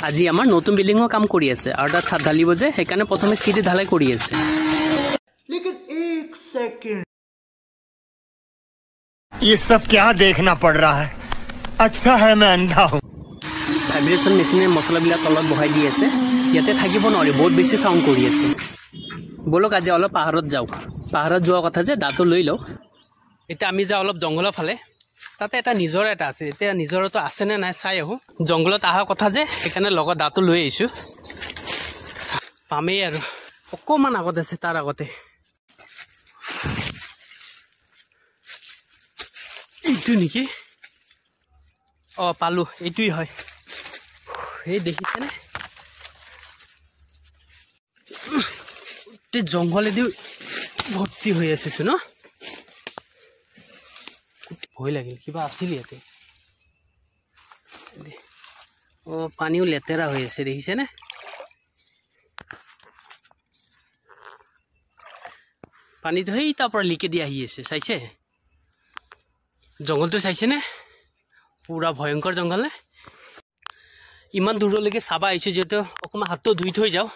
আজি আমাৰ নতুন বিল্ডিঙৰ কাম কৰি আছে আৰু তাত ছাদ ঢালিব যে, সেইকাৰণে প্ৰথমে চিৰি ঢালাই কৰি আছে। लेकिन एक सेकंड, ये सब क्या देखना पड़ रहा है? अच्छा है मैं अंधा हूँ। ভাইব্ৰেশ্যন মেচিনে মছলাবিলাক তলত বহাই দি আছে। ইয়াতে থাকিব নোৱাৰি, বহুত বেছি চাউণ্ড কৰি আছে। ব'লক আজি অলপ পাহাৰত যাওঁ। পাহাৰত যোৱাৰ কথা যে দাঁতো লৈ লওঁ। এতিয়া আমি যাওঁ অলপ জংঘলৰ ফালে, তাতে এটা নিজৰা এটা আছে। এতিয়া নিজৰাটো আছেনে নাই চাই আহোঁ। জংঘলত অহা কথা যে, সেইকাৰণে লগত দাঁতো লৈ আহিছোঁ। পামেই আৰু অকণমান আগত আছে, তাৰ আগতে এইটো নেকি? অঁ পালোঁ, এইটোৱেই হয়। এই দেখিছেনে, গোটেই জংঘলেদি ভৰ্তি হৈ আছে ন? ভয় লাগিল, কিবা আছিল ইয়াতে। অঁ পানীও লেতেৰা হৈ আছে, দেখিছেনে? পানীটো সেই তাৰ পৰা লিকেদি আহি আছে, চাইছে? জংঘলটো চাইছেনে? পুৰা ভয়ংকৰ জংঘল নে? ইমান দূৰলৈকে চাব আহিছোঁ যিহেতু অকণমান হাতটো ধুই থৈ যাওঁ।